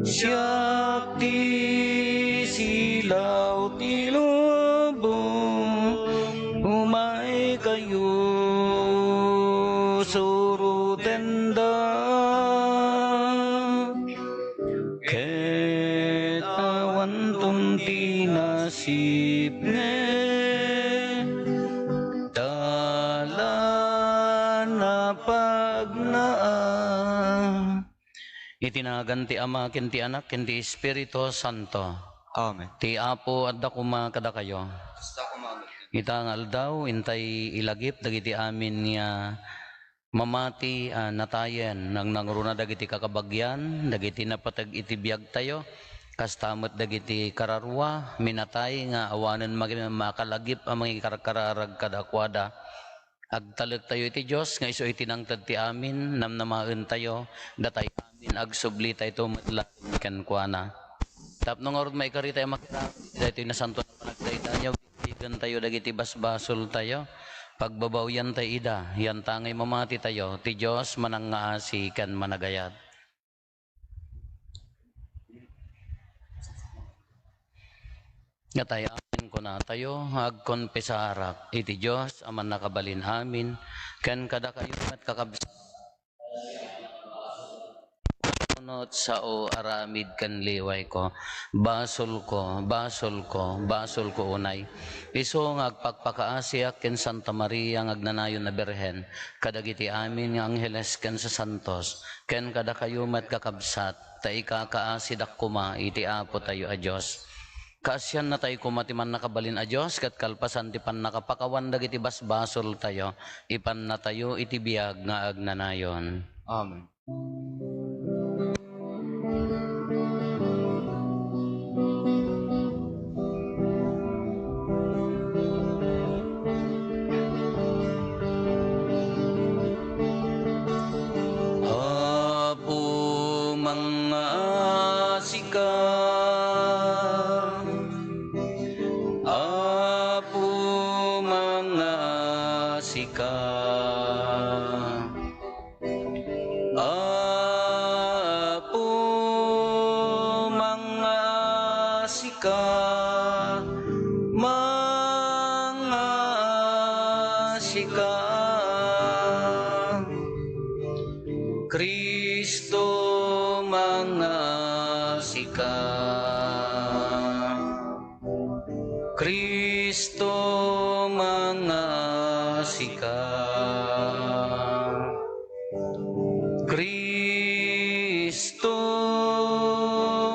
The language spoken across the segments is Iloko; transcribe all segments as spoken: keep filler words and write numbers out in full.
Siak ti silaw ti lubong, umaykayo, surotenda, ket awanton ti nasipnget, dalan a pagnaan. Iti nagan ti Ama, ken ti Anak, ken ti Espiritu Santo. Amen. Ti Apo adda koma kadakayo. Kasta koma met. Ita nga aldaw, intay ilagip dagiti amin nga mamati a natayen, nangnangruna dagiti kakabagian, dagiti napateg iti biagtayo, kasta met dagiti kararua, minatay nga awanen magi-, makalagip a mangikarkararag kadakuada. Agtalektayo iti Dios nga isu iti nangted ti amin, namnamaentayo, datay amin, agsublitayto met laeng kenkuana. Tapno ngarud maikaritayo makiramid iti daytoy nasanto a panagdaydayawtayo dagiti basbasoltayo, pagbabawiantayo ida, yantangay mamatitayo, ti Dios manangngaasi ken managayat. Ngatay amin kunatayo, agkonfesarak iti Dios a mannakabalin amin, ken kadakayo met kakabsat, unot sao aramid ken liwayko, basolko, basolko, basolko unay. Isu nga agpakpakaasiak ken Santa Maria nga agnanayon a Birhen, kadagiti amin nga angheles ken sasantos, ken kadakayo met kakabsat, ta ikakaasidak koma iti Apotayo a Dios. Kaasiannatayo koma ti Mannakabalin a Dios, ket kalpasan ti pannakapakawan dagiti basbasoltayo, ipannatayo iti biag nga agnanayon. Amen. Apo, mangngaasika. Apo, mangngaasika. Apo, mangngaasika, mangngaasika. Cristo, mangngaasika. Cristo, mangngaasika. Cristo,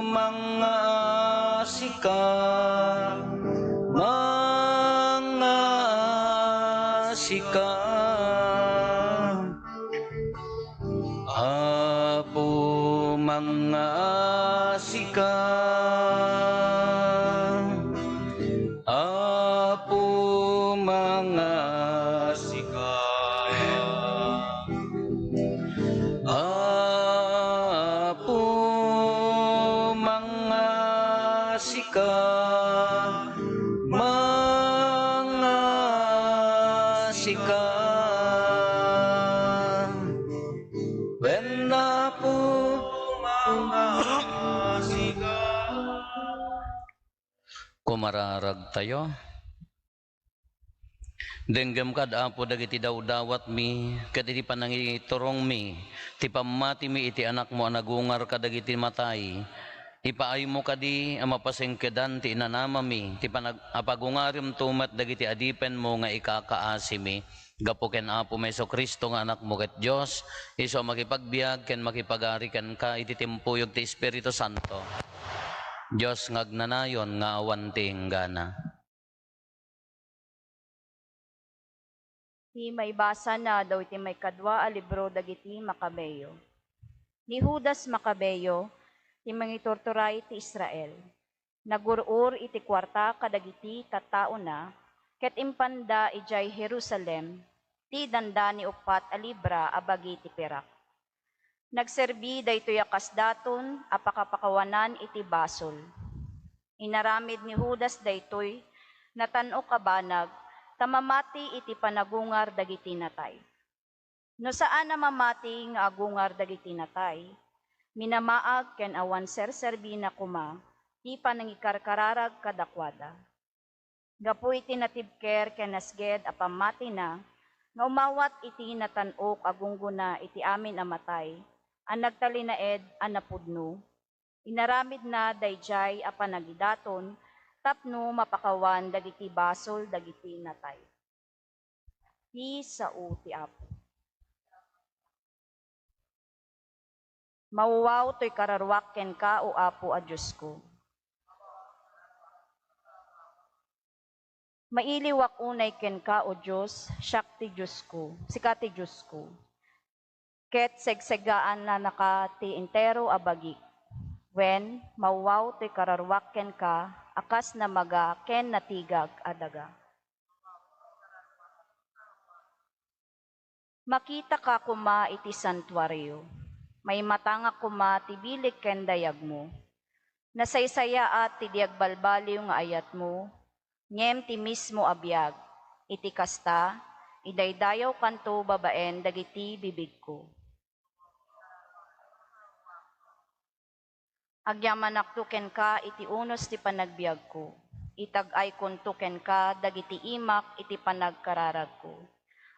mangngaasika, mangngaasika. Apo, mangngaasika. Apo, mangngaasika. Apo, mangngaasika. Mangngaasika. Wen, Apo, mangngaasika. Kumararagtayo. Denggem kad, Apo, dagiti dawdawatmi, ket iti panangiturongmi, ti pammatimi iti Anakmo a nagungar kadagiti matay. Ipaaymo kadi a mapasengkedan ti inanamami, ti panag-, a pagungarimto met dagiti adipenmo nga ikakaasimi. Gapu ken Apomi Jesu-Cristo nga Anakmo ket Dios, isu a makipagbiag ken makipagari kenka iti timpuyog ti Espiritu Santo, Dios nga agnanayon nga awan ti inggana. Ti maibasana dagiti maikadua a libro dagiti Macabeo. Ni Judas Macabeo, ti mangiturturay ti Israel. Nagur-or iti kuarta kadagiti tattaona, ket impanda idiay Jerusalem ti dandani uppat a libra a bagi ti pirak. Nagserbi daytoy a kas daton a pakapakawanan iti basol. Inaramid ni Judas daytoy, natan-ok a banag, ta mamati iti panagungar dagiti natay. No saan a mamati nga agungar dagiti natay, minamaag ken awan serserbina koma ti panangikarkararag kadakuada. Gapu iti natibker ken nasged a pammatina nga umawat iti natan-ok a gunggona iti amin a matay a nagtalinaed a napudno, inaramidna daydiay a panagidaton tapno mapakawan dagiti basol dagiti natay. Ti sao ti Apo. Mawaw toy kararuak kenka, O Apo a Diosko. Mailiwak unay kenka, O Dios, siak ti Diosko, sika ti Diosko. Ket segsegaannaka ti entero a bagik. Wen, mawaw toy kararuak kenka a kas namaga ken natigag a daga. Makitaka koma iti santuario. Maimatangak koma ti bilik ken dayagmo. Nasaysayaat ti di agbalbaliw nga ayatmo, ngem ti mismo a biag. Iti kasta, idaydayawkanto babaen dagiti bibigko. Agyamanakto kenka iti unos ti panagbiagko. Itag-aykonto kenka dagiti imak iti panagkararagko.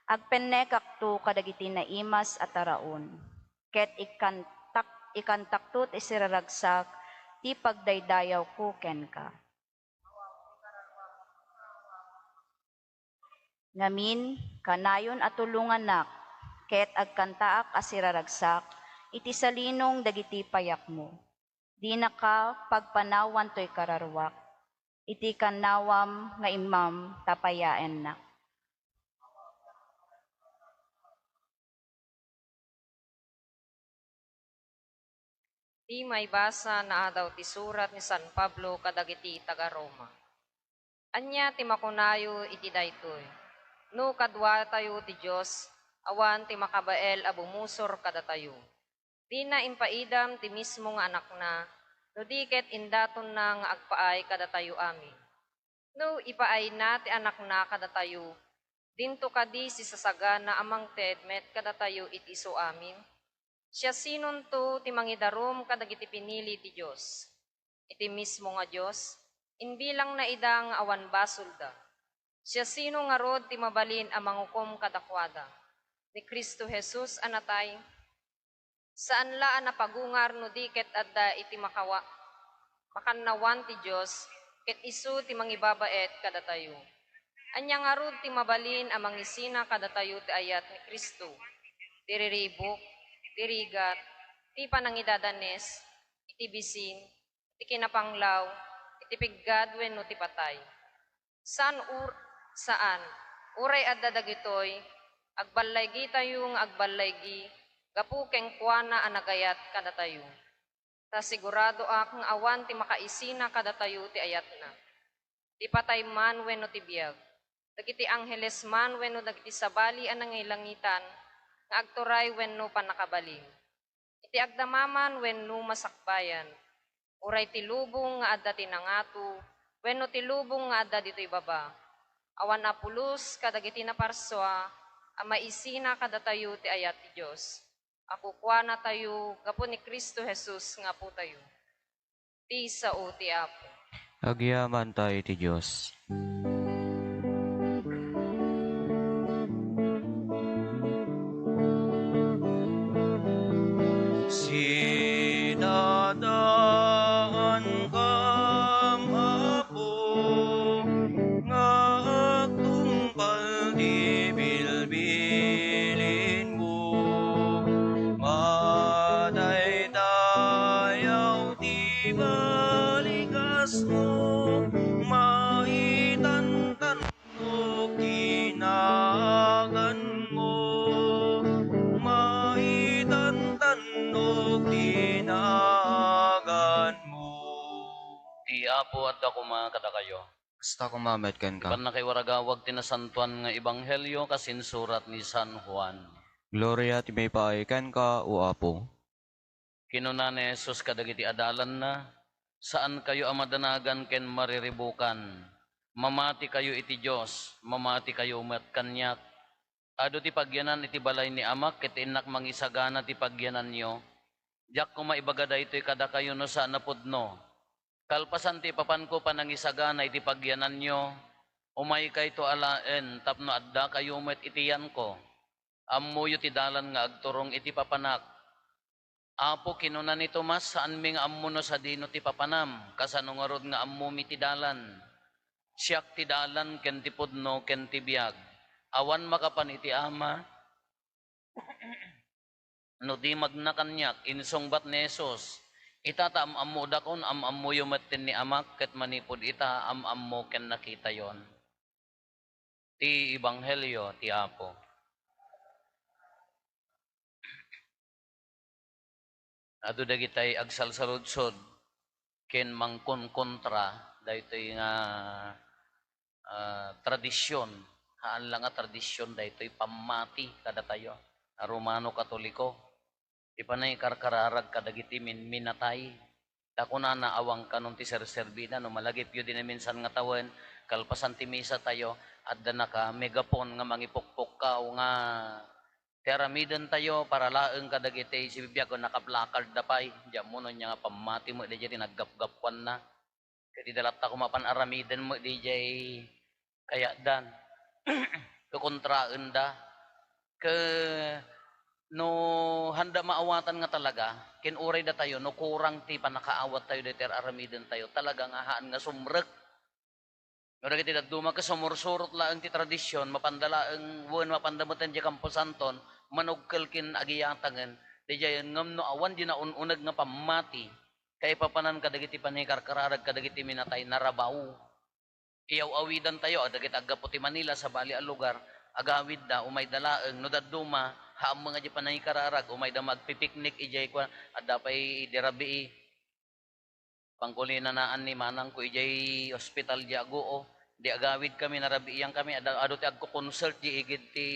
Agpennekakto kadagiti naimas a taraon, ket ikkantak-, ikkantakto ti siraragsak ti pagdaydayawko kenka. Ngamin, kanayon a tulongannak, ket agkantaak a siraragsak iti salinong dagiti payakmo. Dinaka pagpanawan toy kararuak, iti kannawam nga immam ta payaennak. Ti maibasa nga adaw ti surat ni San Pablo kadagiti taga-Roma. Ania ti makunayo iti daytoy? No kaduatayo ti Dios, awan ti makabael a bumusor kadatayo. Dina impaidam ti mismo nga Anakna, no di ket indatonna nga agpaay kadatayo amin. No ipaayna ti Anakna kadatayo, dinto kadi sisasagana a mangted met kadatayo iti isu amin? Siasinonto ti mangidarum kadagiti pinili ti Dios? Iti mismo nga Dios, imbilangna ida nga awan basolda. Siasino ngarud ti mabalin a mangukom kadakuada? Ni Cristo Jesus a natay? Saan la a napagungar no di ket adda iti makawa-, makannawan ti Dios, ket isu ti mangibabaet kadatayo. Ania ngarud ti mabalin a mangisina kadatayo ti ayat ni Cristo? Ti riribuk, ti rigat, ti panangidadanes, iti bisin, iti kinapanglaw, iti piggad wenno ti patay? Saan ur-, saan. Uray adda dagitoy, agballaygitayo nga agballaygi gapu kenkuana a nagayat kadatayo. Ta siguradoak nga awan ti makaisina kadatayo ti ayatna. Ti patay man wenno ti biag, dagiti angheles man wenno dagiti sabali a nangilangitan nga agturay wenno pannakabalin. Iti agdama man wenno masakbayan, uray ti lubong nga adda ti nangato wenno ti lubong nga adda ditoy baba, awan a pulos kadagiti naparsua a maisina kadatayo ti ayat ti Dios a kukuanatayo gapu ni Cristo Jesus nga Apotayo. Ti sao ti Apo. Agyamanta iti Dios. Sidadaankam, Apo, nga agtungpal ti bilbilinmo. Madaydayaw ti balikasmo, maitantan ti naganmo, maitantannog ti naganmo. Ti Apo adda koma kadakayo. Kasta koma met kenka. Ipannakaywaragawag ti nasantoan nga ebanghelio kas insurat ni San Juan. Gloria ti maipaay kenka, O Apo. Kinuna ni Jesus kadagiti adalanna, "Saankayo a madanagan ken mariribukan. Mamatikayo iti Dios, mamatikayo met kaniak. Adu ti pagyanan iti balay ni Amak, ket innak mangisagana ti pagyananyo. Diak koma ibaga daytoy kadakayo no saan a pudno. Kalpasan ti ipapanko panangisagana iti pagyananyo, umaykayto alaen tapno addakayo met iti yanko. Ammoyo ti dalan nga agturong iti papanak. Apo, kinuna ni Tomas, saanmi nga ammo no sadino ti papanam, kasano ngarud nga ammomi ti dalan? Siak ti dalan ken ti pudno ken ti biag. Awan makapan iti Ama no di magna kaniak. Insungbat ni Jesus, ita ta am-ammodakon, am-ammoyo met ni Amak, ket manipud ita, am-ammo ken nakitayon. Ti Ebanghelio ti Apo. Adu dagitay agsalsaludsod ken mangkonkontra daytoy nga, ah, tradisyon. Haan la nga tradisyon daytoy pammati kadatayo a Romano Katoliko. Ti panangikarkararag kadagiti minminatay. Ta kunana, awan kanon ti serserbina no malagipyo di naminsan nga tawen, kalpasan ti misa tayo, adda naka megaphone nga mangipukpukkaw nga ti aramidentayo para laeng kadagiti sibibiag, nakaplacard da pay. Di ammo no ania nga pammati met daydiay ti naggapgapuanna. Ket ida latta koma pan-aramiden met daydiay kayatdan. Kukontraenda. Ke-, no handa maawatan nga talaga, ken uray datayo, no kurang ti pannakaawattayo daytoy ar-aramidentayo, talaga nga haan nga sumrek. No dagiti dadduma ket sumursurot laeng ti tradisyon, mapanda laeng wen mapanda met diay kamposanton, manugkel ken agiyatangen, daydiayen ngem no awan diay naun-uneg nga pammati, kaipapanan kadagiti panangikarkararag kadagiti minatay, narabaw. Iyaw-awidantayo, dagiti aggapu ti Manila, sabali a lugar, agawidda, umayda laeng, no dadduma, haan met nga diay panangikararag, umayda magpipiknik idiay kuan, adda pay idi rabii. Pangkulinanaan ni manangko idiay ospital diay Agoo. Di agawidkami, narabiiankami, adda, adu ti agko-concert diay igid ti,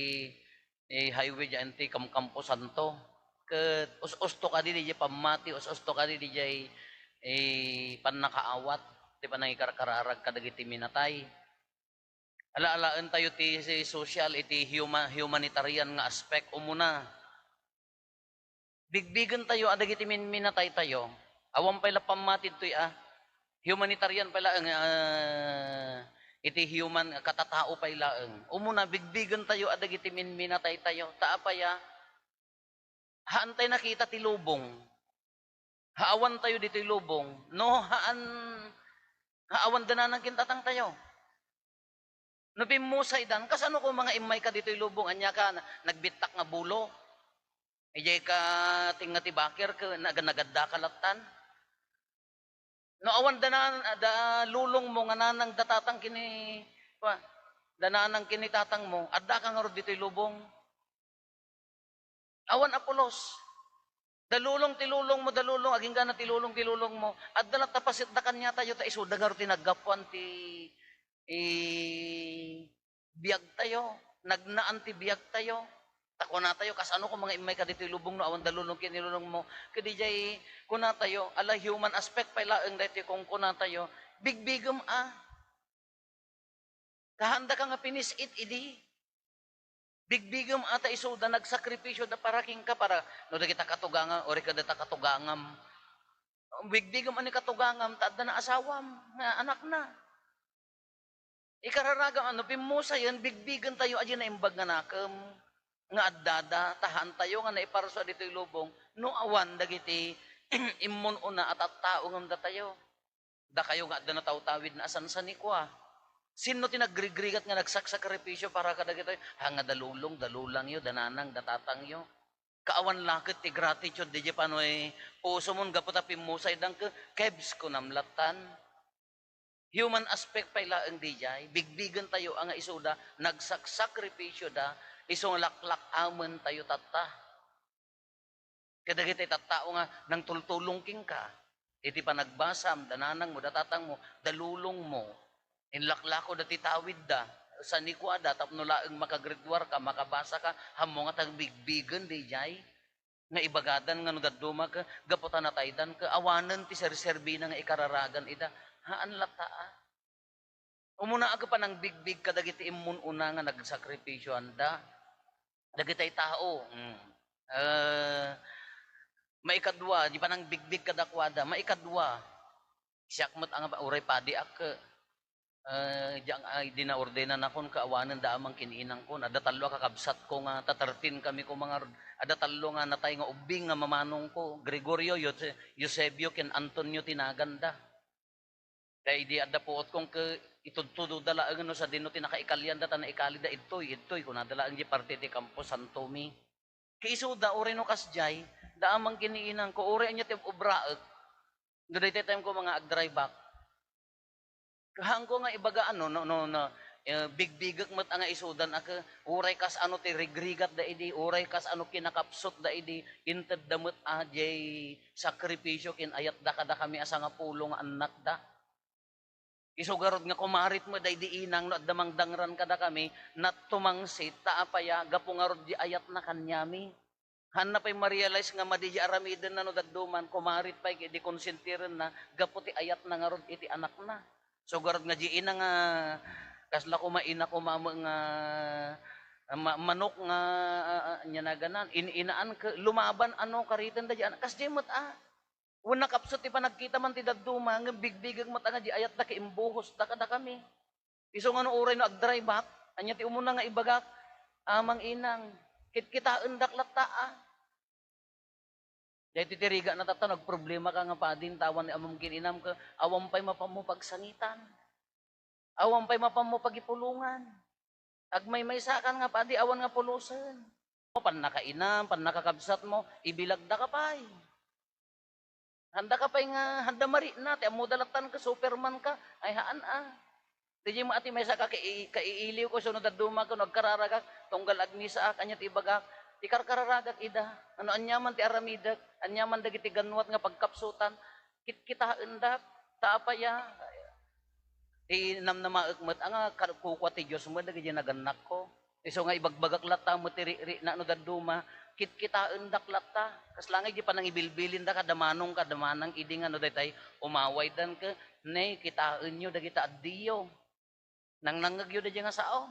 eh, highway diay ti kamkamposanto. Ket us-usto kadi diay pammati, us-usto kadi diay, eh, pannakaawat, ti panangikarkararag kadagiti minatay. Ala-alaentayo ti social, iti huma-, humanitarian nga aspect. Umuna, bigbigentayo a dagiti min-, minataytayo. Awan pay la pammati ditoy a. Humanitarian pay laeng, ah, iti human, katatao pay laeng. Umuna, bigbigentayo a dagiti min-, minataytayo. Ta apay a, haantay nakita ti lubong. Haawantayo ditoy lubong. No, haan, haawan dananang ken tatangtayo. No pimmusaydan, kasano koma nga immayka ditoy lubong, ania ka, na-, nagbittak nga bulo? Idiay ka tinga ti bakir, ke-, naga-, nagaddaka lattan? No awan danan-, da lulongmo nga nanang da tatang ken ni, kua, da nanang ken ni tatangmo, addaka ngarud ditoy lubong? Awan a pulos. Da lulong ti lulongmo, da lulong, agingga na ti lulong ti lulongmo. Adda latta paset da kaniatayo, ta isuda ngarud ti naggapuan ti, eh, biagtayo. Nagnaan ti biagtayo. Ta kunatayo, kasano koma nga immayka ditoy lubong no awan da lulong ken ni lulongmo? Ket idiay kunatayo, ala human aspect pay laeng daytoy kunkunatayo, bigbigem a. Kahandaka nga pinis-it idi. Bigbigem a ta isuda nagsakripisio da para kenka, para no dagita katugangam, uray kadata katugangam. Bigbigem a ni katugangam, ta adda na asawam, nga anakna. Ikararagam, ano, pimmusayen, bigbigentayo a di naimbag nga nakem, nga addada, ta haantayo nga naiparsua ditoy lubong, no awan dagiti immun-una a tattao ngem datayo. Dakayo nga adda natawtawid na a sansanikua. Sinno ti nagrigrigat nga nagsaksakripisio para kadagitoy? Ha, nga da lulong, da lulangyo, da nanang, da tatangyo. Kaawan laket ti gratitude, diay panoy pusomon gapu ta pimmusaydanka, kebs, kunam lattan. Human aspect pay laeng diay, bigbigentayo a nga isuda, nagsaksakripisioda, isu nga laklak-amentayo tatta. Kadagiti tattao nga nangtultulong kenka, iti panagbasam, da nanangmo, da tatangmo, da lulongmo, inlaklako da ti tawidda, sanikuada, tapno laeng makagraduarka, makabasaka, ammo nga tagbigbigen diay. Nga ibagadan nga no dadduma ket gapu ta nataydan ket awanen ti serserbina nga ikararagan ida. Haan latta a. Umuna a ket panangbigbig kadagiti immun-una nga nagsakripisioanda. dagitay tao. Mm. Eh, maikadua, di panangbigbig kadakuada. Maikadua, siak met a nga uray padiak, eh, diak, ay, dinaordenanakon ket awanen da a mangkin-inangko. Adda tallo a kakabsatko nga ta thirteen kami ko mangarud. Adda tallo nga natay nga ubbing nga mamanongko. Gregorio, Euse-, Eusebio, ken Antonio ti naganda. Daydi adda puotkon ket itudtudoda laeng no sadino ti nakaikalianda ta naikalida idtoy, idtoy, kunada laeng di parte ti Campo San Tome. Ket isuda, uray no kasdiay, da a mangkin-inangko, uray ania ti ob-obraek. No daytoy time ko nga agdrive-ak. Kahanko nga ibaga, ano, no, no, no, eh, bigbigek met a nga isudan a ke-, uray kas ano ti rigrigatda idi, uray kas ano kinakapsutda idi, intedda met a diay sakripisio ken ayatda kadakami a sangapulo nga annakda. Isu garud nga kumarit met daydi inang no adda mangdangran kadakami, nat-, tumangsit, ta apay a, gapu ngarud di ayatna kaniami. Hanna pay ma-realize nga madi di aramidenna no dadduman, kumarit pay ket di konsentirenna gapu ti ayatna ngarud iti anakna. Isu garud nga di ina nga, kasla koma ina koma met nga, ma-, manok nga, ah, ah, ania naganan, in-inaan ke-, lumaban ano, karitenda di anak. Kasdiay met a. Wen nakapsut ti panagkita man ti dadduma, ngem bigbigek met a nga di ayatda ket imbuhosda kadakami. Isu nga no uray no agdrive-ak, ania ti umuna nga ibagak? Amang inang, kitkitaendak latta a. Daytoy ti rigatna tatta, nagproblemaka nga padi, intawan ni amom ken inam ket awan pay mapanmo pagsangitan. Awan pay mapanmo pagipulongan. Agmaymaysakan nga padi, awan nga pulosen. Pannakainam, pannakakabsatmo, ibilagdaka pay. Handaka pay nga, handa marikna, ti ammoda lattan ket Superman ka, ay haan a. Diay met a ti maysaka kai-, kaiiliwko, isu no daddumaka no agkararagak, tunggal agmisaak, ania ti ibagak, ikarkararagak ida. Ano aniaman ti aramidek, aniaman dagiti ganwat nga pagkapsutan, kitkitaendak, ta apay a, ti namnamaek met a nga kukua ti Dios met dagiti nagannakko. Isu nga ibagbagak latta met ti rikrikna no dadduma, kitkitaendak latta. Kasla nga idi panangibilbilinda, kada manong, kada manang idi nga no daytay umawaydan ket, ne, kitaenyo dagita addiyo. Nangnangngegyo daydiay nga sao.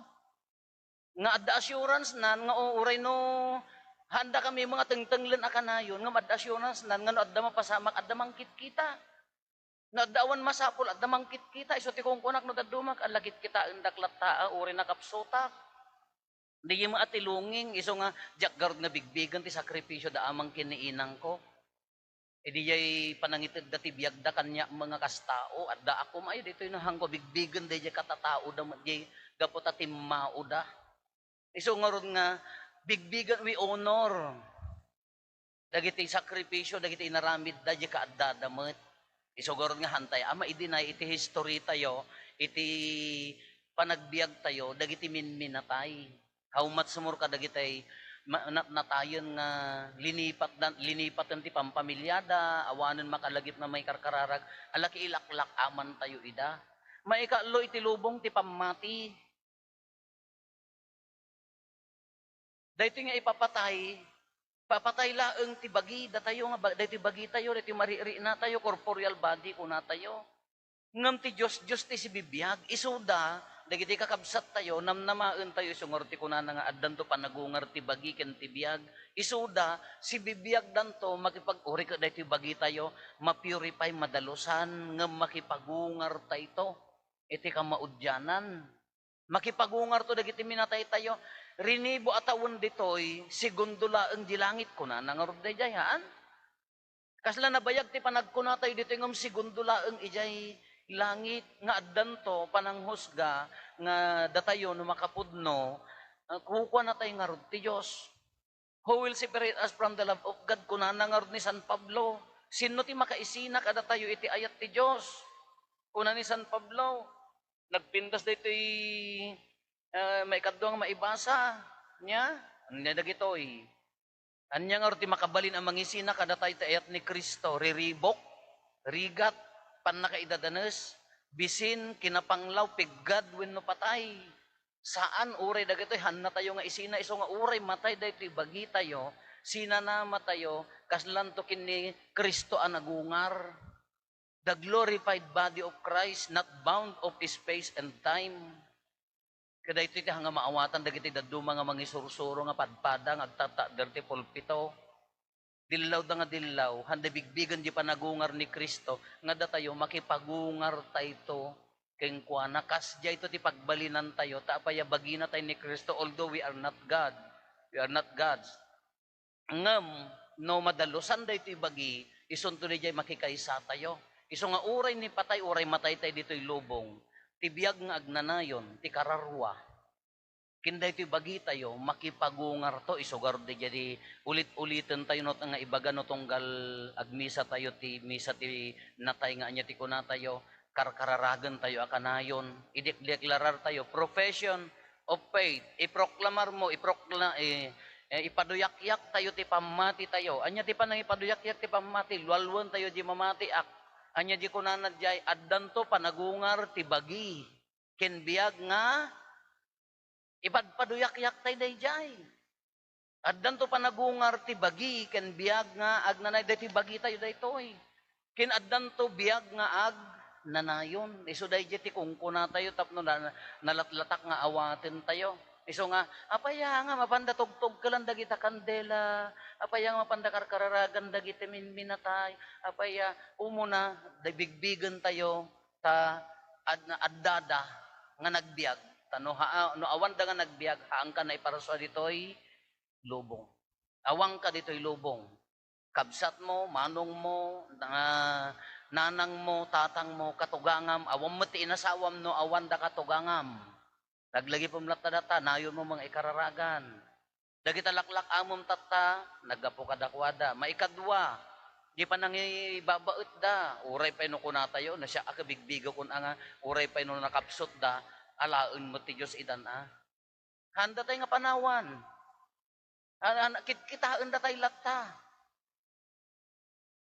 Nga adda assurance-nan nga o-, uray no, handa kami nga tengtenglen a kanayon, ngem adda assurance-nan nga no adda mapasamak, adda mangkitkita. No adda awan masapul, adda mangkitkita. Isu ti kunkunak no daddumak, ala kitkitaendak latta a, uray nakapsutak. Diay met a ti longing, isu nga, diak garud nga bigbigen ti sakripisio da amang ken ni inangko. Idi diay panangitedda ti biagda kaniak nga kas tao, adda a koma, ay, ditoy no hanko bigbigen daydiay katataoda met diay gapu ta timmaoda. Isu ngarud nga bigbigen, we honor dagiti sakripisio, dagiti inaramidda, diay kaaddada met. Isu garud nga hantay a maidinay iti history tayo, iti panagbiag tayo, dagiti minminatay. How much more kadagitay ma-, natnatayen nga linipat dan-, linipaten ti pampamilyada, awanen makalagip nga maikarkararag, ala ket ilaklak-aman tayo ida. Maikatlo iti lubong ti pammati. Daytoy nga ipapatay, papatay laeng ti bagi, datayo nga ba-, daytoy bagitayo, daytoy marikriknatayo, corporeal body, kunatayo. Ngem ti Dios, Dios ti sibibiag. Isuda, dagiti kakabsattayo, namnamaentayo, isu ngarud ti kunana nga addanto panagungar ti bagi ken ti biag. Isuda, sibibiagdanto, makipag-, uray ket daytoy bagitayo, ma-purify, madalusan, ngem makipagungartayto iti kamaudianan. Makipagungarto dagiti minataytayo. Rinibo a tawen ditoy, segundo laeng di langit, kunana ngarud daydiay, haan? Kasla nabayag ti panagkunatayo ditoy ngem segundo laeng idiay langit nga addanto pananghusga nga datayo no makapudno, ah, kukuanatay ngarud ti Dios. "Who will separate us from the love of God?" kunana ngarud ni San Pablo. Sinno ti makaisina kadatayo iti ayat ti Dios? Kuna ni San Pablo, nagpintas daytoy, ah, maikadua nga maibasa. Nia? Ania dagitoy? Ania ngarud ti makabalin a mangisina kadatayo iti ayat ni Cristo? Riribuk, rigat, pannakaidadanes, bisin, kinapanglaw, piggad, wenno patay. Saan, uray dagitoy, hannatayo nga isina, isu nga uray matay daytoy bagitayo, sinanamatayo, kaslanto ken ni Cristo a nagungar. The glorified body of Christ, not bound of space and time. Kadaytoy ti nga maawatan dagiti dadduma nga mangisursuro nga padpada nga agtattakder ti pulpito. Dillaw da nga dillaw, handa bigbigen di panagungar ni Cristo nga datayo makipagungar tayto kenkuana. Kasdiay to ti pagbalinantayo, ta apay a bagina tay ni Cristo, although we are not God, we are not gods. Ngem no madalusan daytoy bagi, isunto daydiay makikaysatayo. Isu nga uray ni patay, uray matay tay ditoy lubong, ti biag nga agnanayon, ti kararua. Ken daytoy bagitayo, makipagungarto, isu garud daydiay ulit-uliten tayo no, nga ibaga no tunggal agmisa tayo ti misa ti natay nga ania ti kunatayo, karkararagen tayo a kanayon, idekdeklarar tayo, profession of faith, iproklamar mo, iprokla-, eh, eh, ipaduyakyak tayo ti pammati tayo. Ania ti panangipaduyakyak ti pammati? Lualuen tayo di mamatiak. Ania di kunana diay? Addanto panagungar ti bagi ken biag nga ipadpaduyakyak tayo daydiay. Addanto panagungar ti bagi ken biag nga agnanay daytoy bagitayo daytoy. Ken addanto biag nga agnanayon. Isu daydiay ti kunkunatayo tapno na-, nalatlatak nga awatentayo. Isu nga, apay a nga mapanda tugtugkelan dagita kandela, apay a nga mapanda karkararagan dagiti minminatay, apay a umuna, da-, bigbigentayo, ta ad-, addada nga nagbiag. Ta no ha-, no awanda nga nagbiag, haanka naiparsua ditoy lubong. Awanka ditoy lubong. Kabsatmo, manongmo, na-, nanangmo, tatangmo, katugangam, awan met ti inasawam no awanda katugangam. Laglagipem latta data, nayonmo nga ikararagan. Dagita laklak-amem tatta, naggapu kadakuada. Maikadua, di panangibabaetda. Uray pay no kunatayo, no siak a kabigbigakon a nga, uray pay no nakapsutda, alaen met ti Dios idan a. Handa tay nga panawan. An-, an-, kitkitaen datay latta.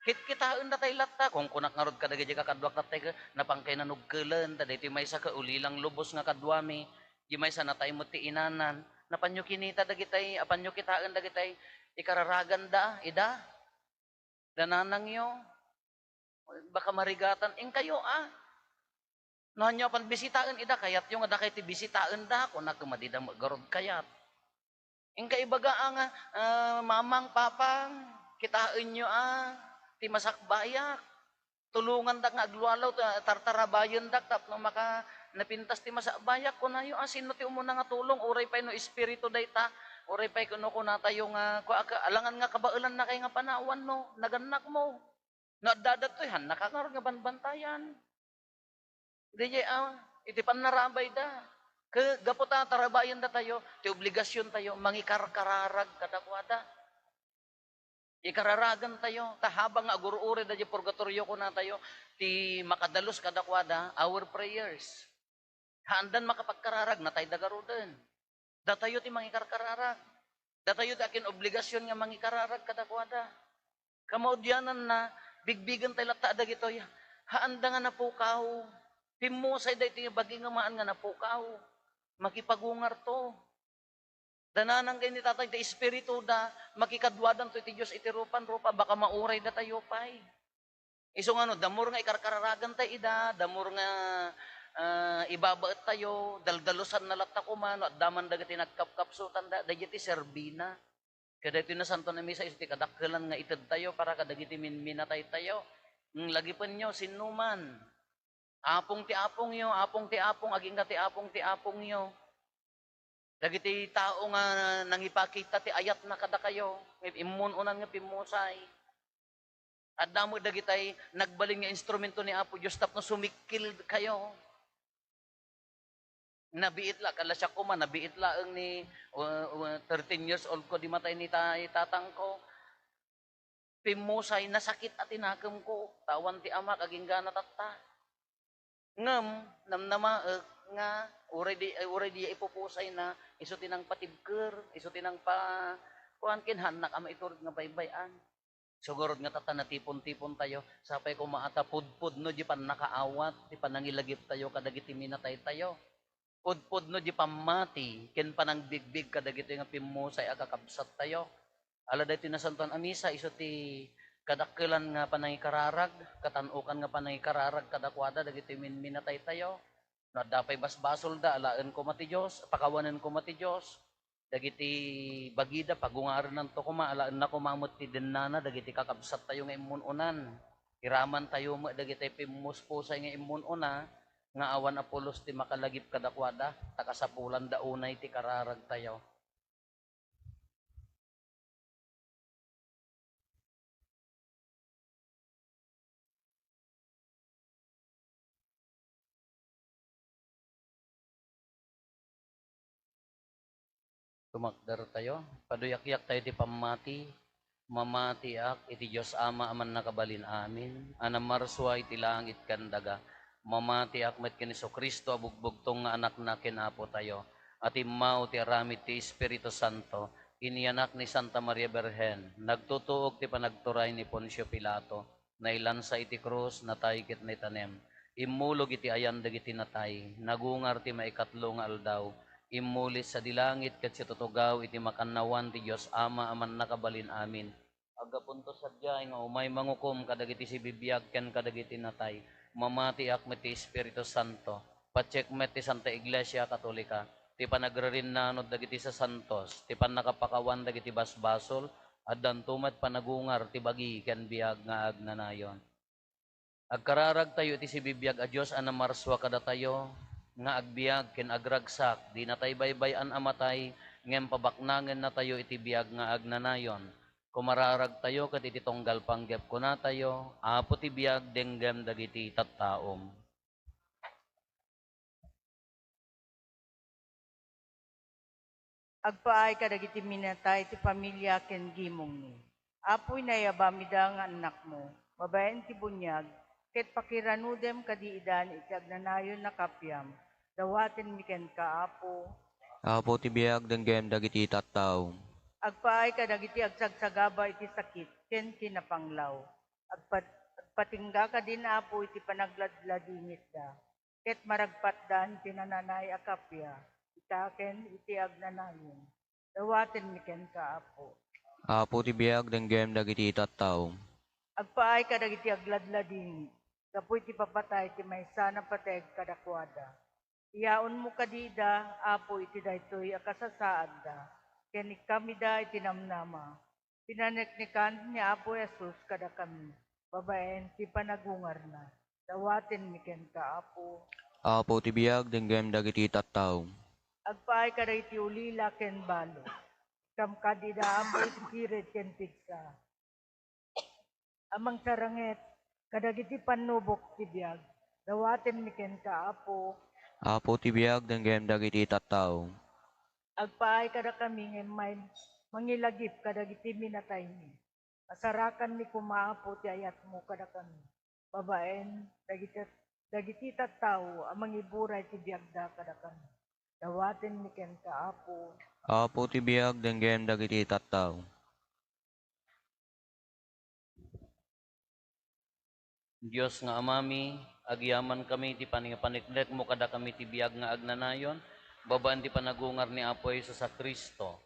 Kitkitaen datay latta. Kunkunak ngarud kadagiti kakaduak tattay, napankay nanugkelen, ta daytoy maysa ket ulilang lubos nga kaduami, di maysa natay met ti inanan. Napanyo kinita dagitay, apanyo kitaen dagitay ikararaganda, ida? Dananangyo? Baka marigatan, inkayo, a. No, hanyo a pagbisitaen ida, kayatyo nga dakay ti bisitaenda, kunak, madida met garud kayat. Inka ibaga a nga, ah, "Mamang, Papang, kitaenyo a ti masakbayak. Tulongandak nga aglualaw, ta-, tartarabayendak tapno maka napintas ti masakbayak." Kunayo a, "Sino ti umuna nga tulong? Uray pay no espiritu dayta, uray pay no kunatayo nga, kua-, ka-, alangan nga kabaelan nakay nga panawan no, nagannak mo." No adda daytoy, hannaka ngarud nga banbantayan. Daydiay a, iti pannarabayda. Ke-, gapu ta tarabayendatayo, ti obligasiontayo, mangikarkararag kadakuada. Ikararagantayo, ta habang nga agur-urayda diay purgatorio, kunatayo, ti makadalus kadakuada, our prayers. Haandan makapagkararag, natayda garuden. Datayo ti mangikarkararag. Datayo ti akin obligasion nga mangikararag kadakuada. Kamaudiananna, bigbigentayo latta a dagitoy, haanda nga napukaw. Pimmusay daytoy bagi nga maan nga napukaw. Makipagungarto. Dananang ken ni Tatay ti espirituda, makikaduadanto iti Dios iti rupan rupa, baka mauray datayo pay. Isu nga no, the more nga ikarkararagan tayo ida, the more nga, ah, ibabaet tayo, daldalusan na latta koma, no, adda man dagiti nagkapkapsutan da, daydiay ti serbina. Kadaytoy Nasantoan a Misa, isu ti kadakkelan nga ited tayo para kadagiti minminatay tayo. Ng lagipenyo, sinno man. Apong ti apongyo, apong ti apong, agingga ti apong ti apongyo. Dagiti tao nga nangipakita ti ayatna kadakayo, immun-unan nga pimmusay. Adda met dagitay nagbalin nga instrumento ni Apo Dios tapno sumikkil kayo. Nabiit la, kala siak koma, nabiit laeng ni, uh, uh, thirteen years old ko, di matay ni ta-, tatangko. Pimmusay, nasakit a ti nakemko, ta awan ti amak, agingga na tatta. Ngem, namnamaek nga uray di, uray di ipupusayna, isu ti nangpatibker, isu ti nangpa-, kuan, ken hannak a maiturod nga baybay-an. Sugarod nga tatta, natipon-tipon tayo, sapay koma a ta pudpudno di pannakaawat, ti panangilagip tayo kadagiti minatay tayo. Pudpudno di pammati ken panangbigbig kadagitoy nga pimmusay a kakabsat tayo. Ala daytoy Nasantoan a Misa, isu ti kadakkelan nga panangikararag, katan-okan nga panangikararag kadakuada dagitoy minminatay tayo. No adda pay basbasolda, alaen koma ti Dios, pakawanen koma ti Dios. Dagiti bagida, pagungarennanto koma, alaenna koma met ti dennana dagiti kakabsattayo nga immun-unan. Iramantayo met dagiti pimmuspusay nga immun-una, nga awan a pulos ti makalagip kadakuada, ta kasapulanda unay ti kararagtayo. Tumakdertayo. Paduyakyaktayo ti pammati. Mamatiak iti Dios Ama a Mannakabalin-amin, a namarsua iti langit ken daga. Mamatiak met ken Jesu-Cristo a bugbugtong nga Anakna ken Apotayo, a timmao ti aramid ti Espiritu Santo, inyanak ni Santa Maria Birhen, nagtutuok ti panagturay ni Poncio Pilato, nailansa iti krus, natay ket naitanem. Immulog iti ayan dagiti natay, nagungar ti maikatlo nga aldaw, immuli sadi langit ket situtugaw iti makannawan ti Dios Ama a Mannakabalin-amin. Aggapunto sadiay nga umay mangukom kadagiti sibibiag ken kadagiti natay. Mamatiak met ti Espiritu Santo. Patiek met ti Santa Iglesia Katolika, ti panagririnnanod dagiti sasantos, ti pannakapakawan dagiti basbasol, addanto met panagungar ti bagi ken biag nga agnanayon. Agkararagtayo iti sibibiag a Dios a namarsua kadatayo, nga agbiag ken agragsak, dinatay baybay-an a matay, ngem pabaknangennatayo iti biag nga agnanayon. Kumararagtayo ket iti tunggal panggep kunatayo, Apo ti biag, denggem dagiti tattaom. Agpaay kadagiti minatay ti familia ken gimongmi. Apo, inayabam ida nga annakmo, babaen ti buniag, ket pakiranudem kadi idan iti agnanayon a kapiam. Dawatenmi kenka, Apo. Apo ti biag, denggem dagiti tattao. Agpaay kadagiti agsagsagaba iti sakit ken kinapanglaw. Agpat-, agpatingga kadin, Apo, iti panagladladingitda. Ket maragpatdan ti nananay a kappia, ita ken iti agnanayon. Dawatenmi kenka, Apo. Apo ti biag, denggem dagiti tattao. Agpaay kadagiti agladladingit, gapu iti papatay ti maysa a napateg kadakuada. Iyaonmo kadi ida, Apo, iti daytoy a kasasaadda, ken ikkam ida iti namnama. Pinaneknekan ni Apo Jesus kadakami, babaen ti panagungarna. Dawatenmi kenka, Apo. Apo ti biag, denggem dagiti tattao. Agpaay kadagiti ulila ken balo. Ikkam kadi ida, Apo, iti kired ken pigsa. Amangan sarangit kadagiti pannubok ti biag. Dawatenmi kenka, Apo. Apo ti biag, denggem dagiti tattao. Agpaay kadakami nga immay mangilagip kadagiti minataymi. Pasarakanmi koma, Apo, ti ayatmo kadakami, babaen dagiti, dagiti tattao a mangiburay ti biagda kadakami. Dawatenmi kenka, Apo. Apo ti biag, denggem dagiti tattao. Dios nga Amami, agyamankami iti panangipanneknekmo kadakami ti biag nga agnanayon, babaen ti panagungar ni Apo Jesus a Cristo.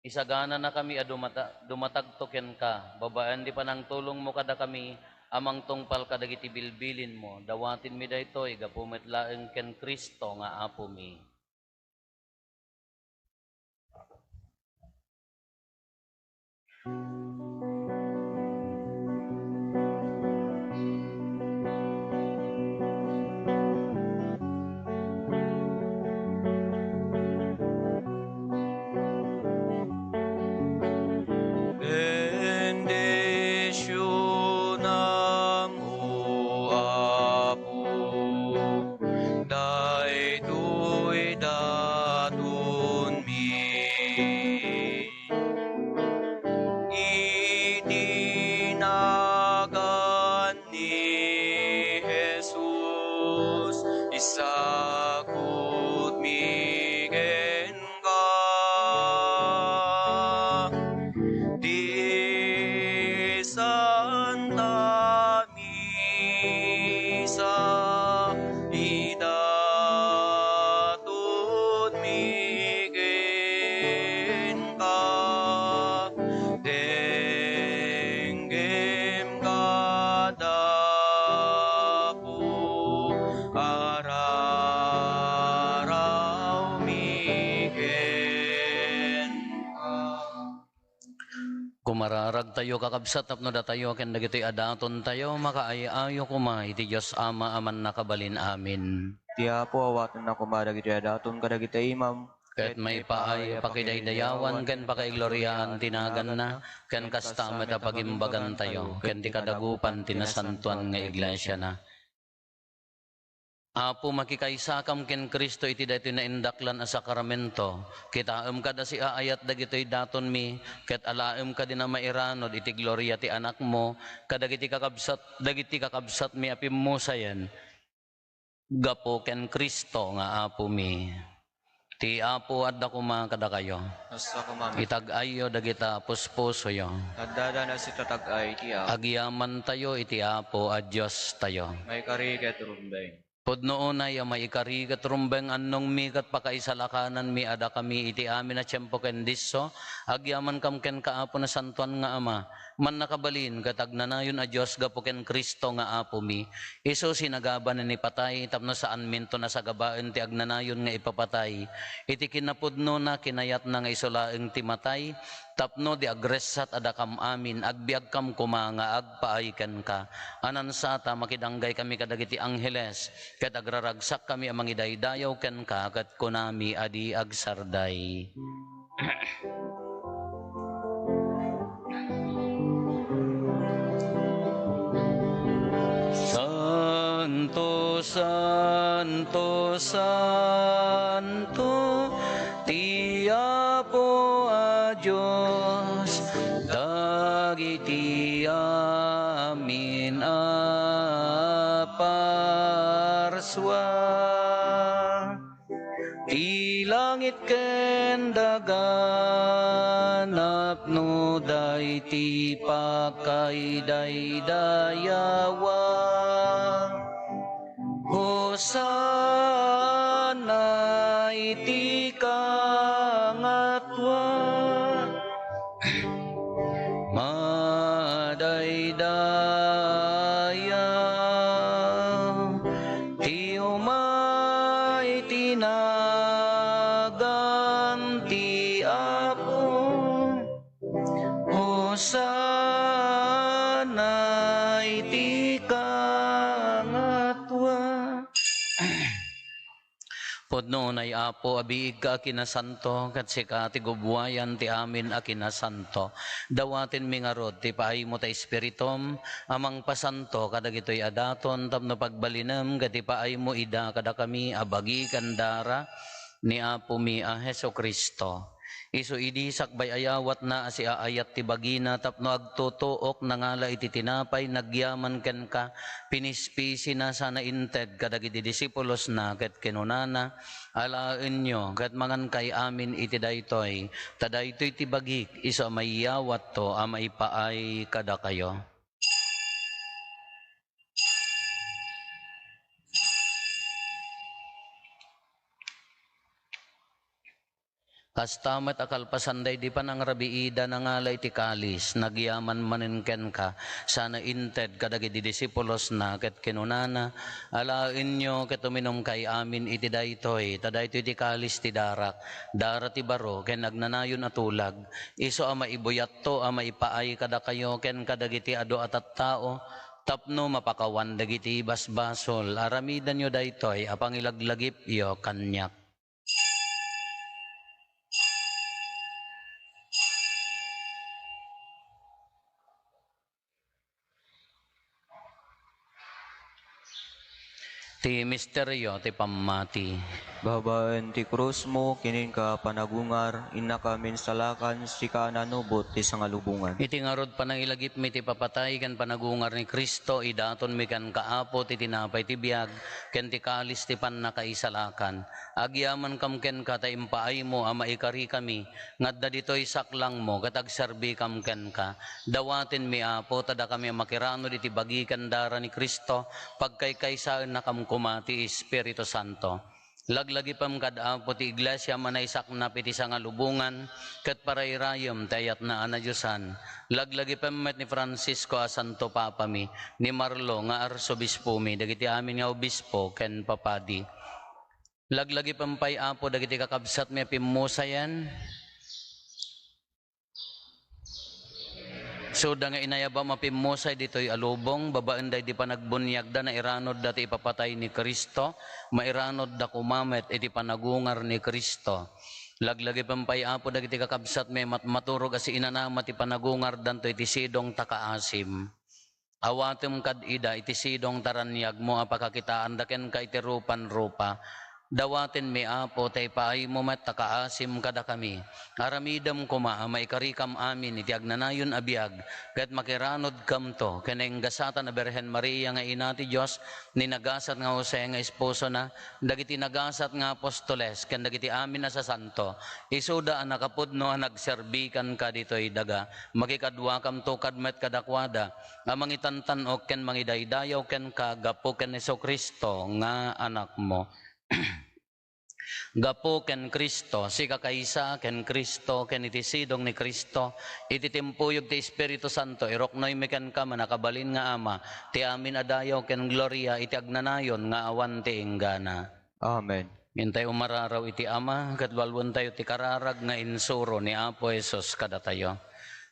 Isagananakami a dumata-, dumatagto kenka, babaen ti panangtulongmo kadakami a mangtungpal kadagiti bilbilinmo. Dawatenmi daytoy gapu met laeng ken Cristo nga Apomi. Bendisyonam, O Apo, daytoy datonmi. Iti nagan ni Jesus, isakutmi kenka. Ti Santa Misa, idatonmi kenka, denggem kada Apo, ara Tayo, kakabsat, tapno datayo ken dagitoy a datontayo, makaay-ayo koma iti Dios Ama a Mannakabalin. Amen. Ti Apo, awatenna koma dagitoy a daton kadagiti imam, ket maipaay a pakidaydayawan ken pakaigloriaan ti naganna, ken kasta met a pagimbagantayo ken ti kadagupan ti nasantoan nga iglesiana. Apo, makikaysakam ken Cristo iti daytoy naindaklan a sakramento. Kitaem kad a siaayat dagitoy datonmi, ket alaem kadin a mairanod iti gloria ti Anakmo kadagiti kakabsat, dagiti kakabsatmi a pimmusayen. Gapu ken Cristo nga Apomi. Ti Apo adda koma kadakayo. Kasta koma met. Itag-ayyo dagita puspusoyo. Adda dagiti itatag-ay ti Apo. Agyamantayo iti Apo a Diostayo. Maikari ket rumbeng. Pudno unay a maikari ket rumbeng, annongmi ket pakaisalakananmi a dakami iti amin a tiempo ken disso, agyamankam kenka, Apo, Nasantoan nga Ama, Mannakabalin ket agnanayon a Dios gapu ken Cristo nga Apomi. Isu sinagabanen ni patay tapno saanminto nasagabaen ti agnanayon nga ipapatay. Iti kinapudnona, kinayatna nga isu laeng ti matay, tapno di agressat a dakam amin, agbiagkam koma nga agpaay kenka. Anansata, makidanggay kami kadagiti angheles, ket agraragsak kami a mangidaydayaw kenka, ket kunami a di agsarday. Santo, santo, santo, ti Apo a Dios, dagiti amin a parsua. Ti langit ken daga, napnoda iti pakaidaydayawa. Hosanna iti kangatua. Madaydayaw ti umay ti nagan ti Apo. Hosanna iti kangatua. Pudno unay, Apo, a biigka a kinasanto, ket sika ti gubbuayan ti amin a kinasanto. Dawatenmi ngarud ti paaymo ta Espiritum a mangpasanto kadagitoy a daton tapno pagbalinem ket ipaaymo ida kadakami a bagi ken dara ni Apomi a Jesu-Cristo. Isu idi sakbay ayawatna a siaayat ti bagina tapno agtutuok, nangala iti tinapay, nagyaman kenka, pinispisina sana inted kadagiti disipulosna, ket kinunana, "Alaenyo ket mangankay amin iti daytoy, ta daytoy ti bagik, isu a maiyawatto a maipaay kadakayo." Kasta met a kalpasan daydi panangrabiida, nangala iti kalis, nagyaman manen kenka, sana inted kadagiti disipulosna, ket kinunana, "Alaenyo ket uminumkay amin iti daytoy, ta daytoy ti kalis ti darak, dara ti baro ken agnanayon a tulag, isu a maibuyatto a maipaay kadakayo ken kadagiti adu a tattao, tapno mapakawan dagiti basbasol. Aramidenyo daytoy a pangilaglagipyo kaniak." Ti misterio ti pammati. Babaen ti krusmo, kininka panagungar, innaka minsalakan, sika a nanubot ti sangalubongan. Iti ngarud panangilagipmi ti papatay ken panagungar ni Cristo, idatonmi kenka, Apo, ti tinapay ti biag ken ti kalis ti pannakaisalakan. Agyamankam kenka ta impaaymo a maikarikami nga adda ditoy saklangmo ket agserbikam kenka. Dawatenmi, Apo, ta dakami a makiranud iti bagi ken dara ni Cristo, pagkaykaysaennakam koma ti Espiritu Santo. Laglagipem kad, Apo, ti Iglesiam a naisaknap iti sangalubongan ket parairayem ti ayatna a nadiosan. Laglagipem met ni Francisco a Santo Papami, ni Marlo nga Arsobispomi, dagiti amin nga obispo ken papadi. Laglagipem pay, Apo, dagiti kakabsatmi a pimmusayen. Isuda nga inayabam a pimmusay ditoy a lubong, babaen daydi panagbuniagda, nairanudda ti ipapatay ni Cristo, mairanudda koma met iti panagungar ni Cristo. Laglagipem pay, Apo, dagiti kakabsatmi a matmaturog a siinanama ti panagungardanto iti sidong ta kaasim. Awatem kad ida iti sidong ta raniagmo a pakakitaanda kenka iti rupan rupa. Dawatenmi, Apo, ta ipaaymo met ta kaasim kadakami. Aramidem koma a maikarikam amin iti agnanayon a biag, ket makiranudkamto ken nainggasatan a Birhen Maria nga Ina ti Dios, ni nagasat nga Jose nga esposona, dagiti nagasat nga apostoles, ken dagiti amin a sasanto, isuda a nakapudno a nagserbi kenka ditoy daga. Makikaduakamto kad met kadakuada a mangitantan-ok ken mangidaydayaw kenka gapu ken Jesu-Cristo nga Anakmo. Gapu ken Cristo, sika kaysa ken Cristo, ken iti sidong ni Cristo, iti timpuyog ti Espiritu Santo, iruknoymi kenka, Mannakabalin nga Ama, ti amin a dayaw ken gloria iti agnanayon nga awan ti inggana. Amen. Intay umararaw iti Ama, ket walwentayo ti kararag nga insuro ni Apo Jesus kadatayo.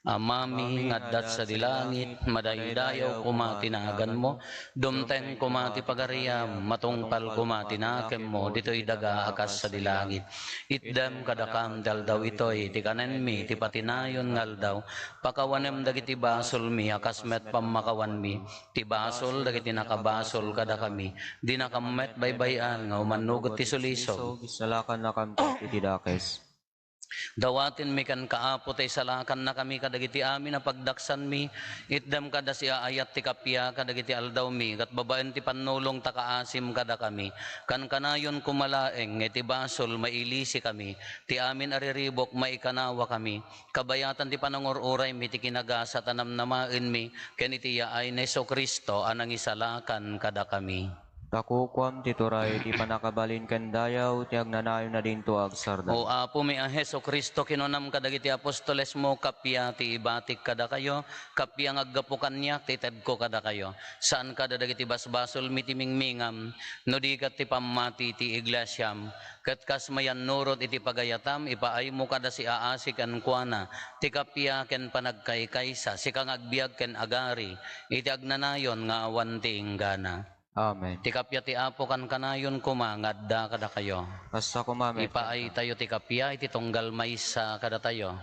Amami nga adda sadi langit, madaydayaw koma ti naganmo, dumteng koma ti pagariam, matungpal koma ti nakemmo ditoy daga a kas sadi langit. Itdem kadakam ti aldaw itoy ti kanenmi ti patinayon nga aldaw. Pakawanem dagiti basolmi a kas met pammakawanmi ti basol dagiti nakabasol kadakami. Dinakam met baybay-an nga umannugot ti sulisog. Isalakannakamto iti dakes. Dawatenmi kenka, Apo, ta isalakannakami kadagiti amin a pagdaksanmi. Itdem kada siaayat ti kappia kadagiti aldawmi, ket babaen ti pannulong ta kaasim kadakami. Kankanayon koma laeng nga iti basol mailisikami, ti amin a riribuk maikanawakami. Kabayatan ti panangur-uraymi ti kinagasat a namnamaenmi ken iti yaay ni Jesu-Cristo a nangisalakan kadakami. Ta kukuam ti turay, ti pannakabalin ken dayaw ti agnanayon a dinto agsardeng. O Apomi a Jesu-Cristo, kinunam kadagiti apostolesmo, kappia ti ibatik kadakayo, kappia nga aggapu kaniak ti itedko kadakayo. Saan kada dagiti basbasolmi ti mingmingam, no di ket ti pammati ti iglesiam. Ket kas mayannurot iti pagayatam, ipaaymo kada siaasi kenkuana ti kappia ken panagkaykaysa, sika nga agbiag ken agari iti agnanayon nga awan ti inggana. Amen. Ti kappia ti Apo kankanayon koma nga adda kadakayo. Kasta koma met kenka. Ipaaytayo ti kappia iti tunggal maysa kadatayo.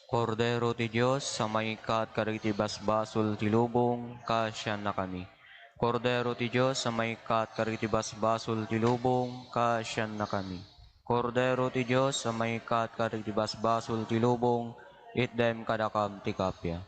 Kordero ti Dios a mangikkat kadagiti basbasol ti lubong, kaasiannakami. Kordero ti Dios a mangikkat kadagiti basbasol ti lubong, kaasiannakami. Kordero ti Dios a mangikkat kadagiti basbasol ti lubong, itdem kadakam ti kappia.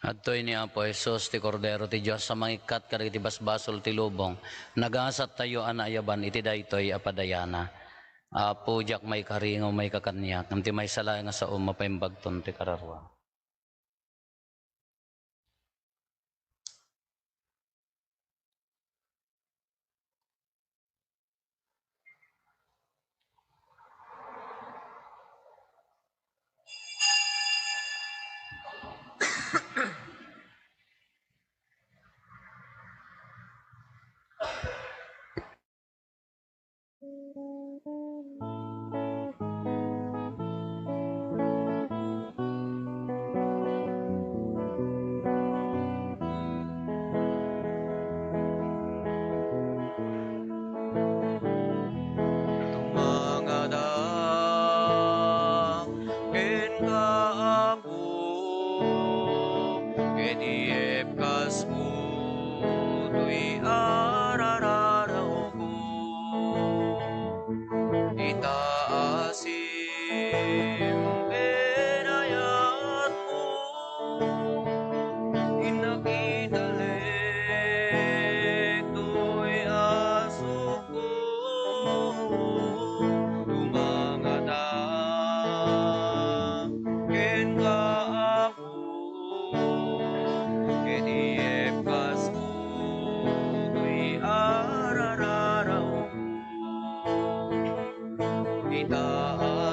Adtoy ni Apo Jesus, ti Kordero ti Dios a mangikkat kadagiti basbasol ti lubong. Nagasattayo a naayaban iti daytoy a padayana. Apo, diak maikari nga umayka kaniak, ngem ti maysa laeng a saom, mapaimbagton ti kararua.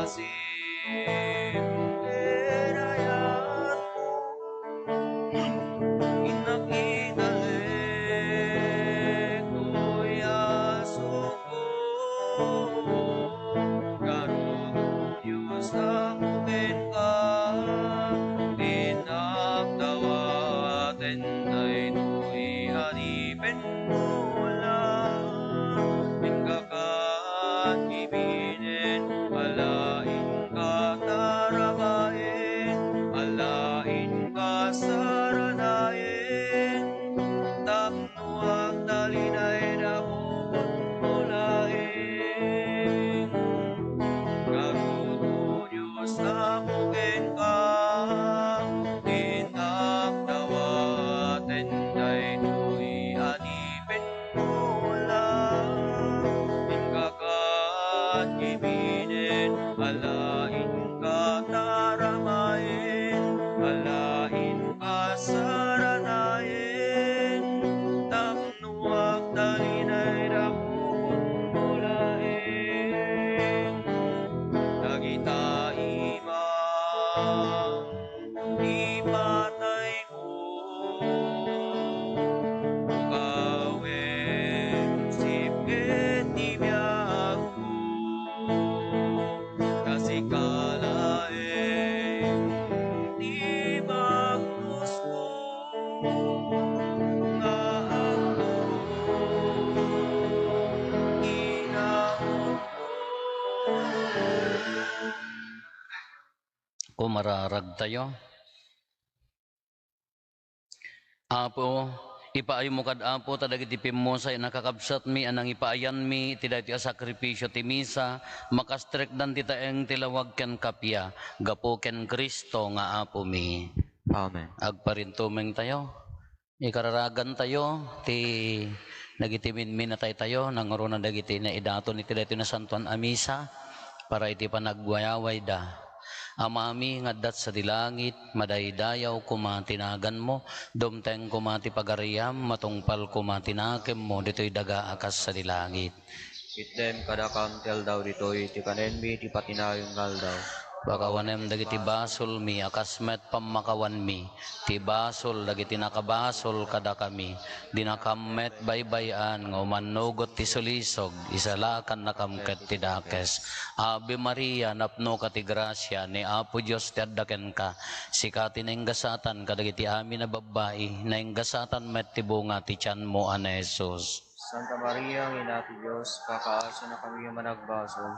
asim ken ayatmo. Innak italek toy a suko, garudon Dios, tapno kenka, innak dawaten daytoy adipen mo la. Inka kat kibinen, ala inka taramaen, ala inka saranaen, tapno agtalinaed a bukod mo laeng. Garudon Dios, tapno kenka, innak dawaten daytoy adipen mo la. Inka kat kibinen, ala inka taramaen, ala inka saranaen, tapno agtalinaed a bukod mo laeng. Dagita imam ti patayko, ukawen sipnget ti biagko, ta sika laeng ti bagnusko nga agturong inautko. Kumararagtayo. Apo, ipaaymo kad, Apo, ta dagiti pimmusay a kakabsatmi a nangipaayanmi iti daytoy a sakrifisio ti misa, makastrekdan ti taeng ti lawag ken kappia, gapu ken Cristo nga Apomi. Amen. Agparintumengtayo. Ikararagantayo ti dagiti minminataytayo, nangruna dagiti naidaton iti daytoy nasantoan a misa para iti panagwayawayda. Amami nga adda sadi langit, madaydayaw koma ti naganmo, dumteng koma ti pagariam, matungpal koma ti nakemmo ditoy daga a kas sadi langit. Itdem kadakam ti aldaw ditoy ti kanenmi ti patinayon nga aldaw. Pakawanem dagiti basolmi a kas met pammakawanmi ti basol dagiti nakabasol kadakami. Dinakam met baybay-an nga umannugot ti sulisog, isalakannakam ket ti dakes. Ave Maria, napnoka ti grasia, ni Apo Dios ti adda kenka. Sika ti nainggasatan kadagiti amin a babbai, nainggasatan met ti bunga ti tianmo a ni Jesus. Santa Maria nga Ina ti Dios, pakaasinakami a managbasol,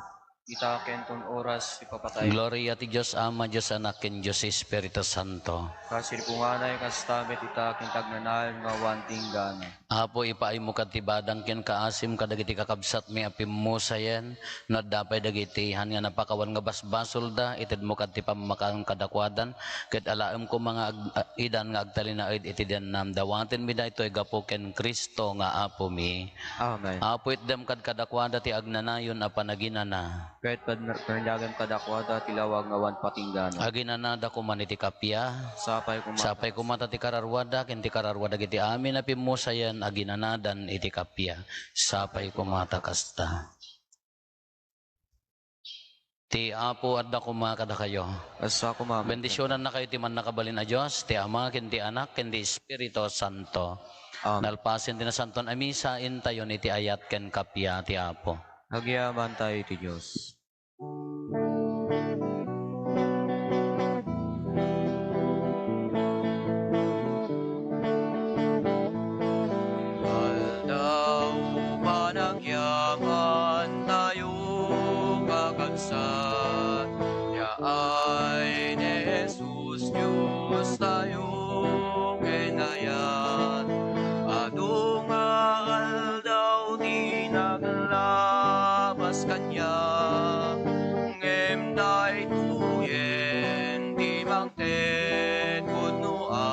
ita ken ton oras ti papatay. Gloria ti Dios Ama, Dios Anak, ken Dios Espiritu Santo. Kas idi punganay, kasta met ita ken ti agnanayon nga awan tinggana. Apo, ipaaymo kad ti badang ken kaasim kadagiti kakabsatmi a pimmusayen, no adda pay dagiti han nga napakawan nga basbasolda, itedmo kad ti pammakan kadakuadan, ket alaem koma nga ag-, a-, idan nga agtalinaed iti dennam. Dawatenmi daytoy gapu ken Cristo nga Apomi. Amen. Apo, itdem kad kadakuada ti agnanayon a panaginana. Ket pad-, panaginagem kadakuada ti lawag nga awan patinggana. Aginanada koma iti kappia. Sapay koma. Sapay koma ta ti kararuada ken ti kararuada dagiti amin a pimmusayen aginanadan iti kappia. Sapay koma ta kasta. Ti Apo adda koma kadakayo. Kasta koma. Bendisionannakayo ti Mannakabalin a Dios, ti Ama, ken ti Anak, ken ti Espiritu Santo. Amen. Nalpasen ti nasantoan a misa, intayon iti ayat ken kappia ti Apo. Agyamantayo iti Dios. Aldaw panagyamantayo, kakabsat, yaay ni Jesus, Diostayo, ken ayat. Adu nga aldaw ti naglabas kaniak, ngem daytoyen ti mangted pudno a